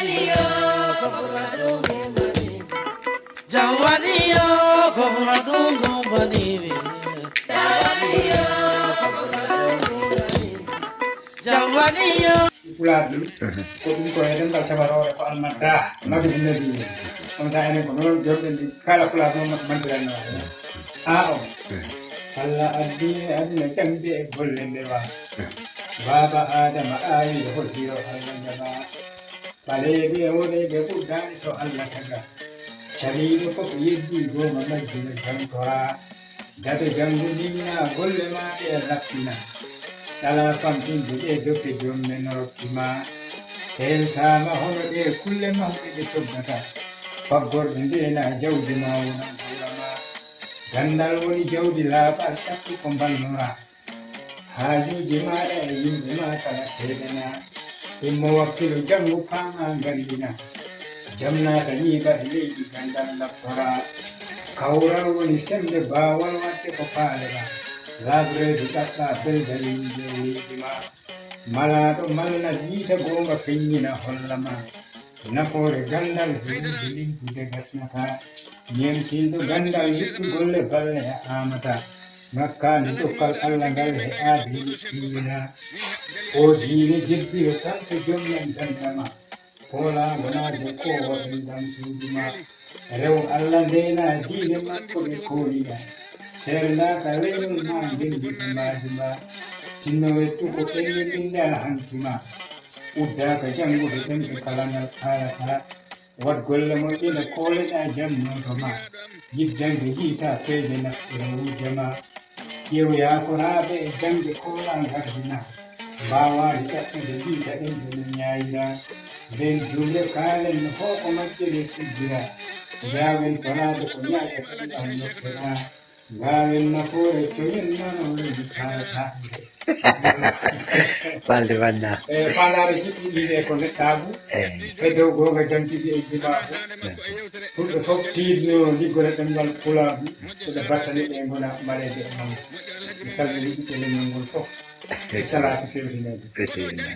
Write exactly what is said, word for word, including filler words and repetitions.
Jawaniyo ko fura dungu baniwi. Jawaniyo. Pulaar ɗum, ko ɗum ko e ɗemngal sabaroore ko almadda, magadi nabi. Comme ça, enen ko noon, joomɗen ɗi kala pulaar noon mantira noon. A on. Allah addi aduna jamde e golle ndewa. Baaba Adama aawi e hoddiro Allah jaba. Ɓaleeɓe e woɗeeɓe ɓurdaani to Allah taga. Caliiɗo fof yeddi gooma majjina jantora. Daɗo janngo nimna golle ma ɗe laɓɓina. Ɗala famɗinde ɗe dokke joom men rokki ma. Heeltaama hono ɗe kulle mawɗe ɗe coggata. Faggorɗe ndeena jawdi ma wona nguura ma. Ganndal woni jawdi laaɓal ƴakku ko mballora. Haajuuji maaɗa e yimɓe ma kala teeɗana. Immo wakkilu janngu paama nganndina. Jam naata ñiiɓa e leydi ganndal labtora. Kawral woni semmbe baawal waɗde ko faaleɗa. Laaɓreede ɗaɓɓa belɗa yimɓe e leydi ma. Malaaɗo malnat yiita goonga feññina holla ma. Nafoore ganndal heɓude limpude gasnata. Ñeemtinɗo ganndal yiɗɗo golle balle e aamata. Ŋakkaande dokkal Allah ngal he aadee miskiina. O diine jebbiro tan ko joom men gandama. Poolaango naatde ko o enɗam suudu ma. Rew Allah ndeena diine makko ɓe koolina. Seerndaaka leñol ma ngenndi e maadi ma. Tinno wettu ko ɓenni ɓinnda hanki ma. Uddaaka janngude ɗemɗe kala ngal kaalata. Waɗ golle moƴƴe nde kooleɗaa jam nooto ma. Yiɗ jaŋde yiita peeje naftira wujja ma. Ƴeew yaakoraaɓe e jaŋde koolaa ngardina. Mbaawaani ɗaɓɓude yiita ɗemɗe no ñaayira. Nden jumre kaalen no hooko majje nde sujjira. Njaawen fanaade ko ñaaƴata ɗum am nokkeɗaa. Ngaawen nafoore coñen nano nde saata. Balde wanna. E faandaare jiɗɗi ɗiɗe ko neɗɗaagu. Eyi. E dow goonga jantidi e jumaagu. Fulɓe fof tiiɗno liggore ɗemngal pulaagu. Ko ɓe battane ɓe ngona mareede e manngu. Mi salmini ɓiɓɓe leñol ngol fof. E salaatu fewtineede. Bisimilla.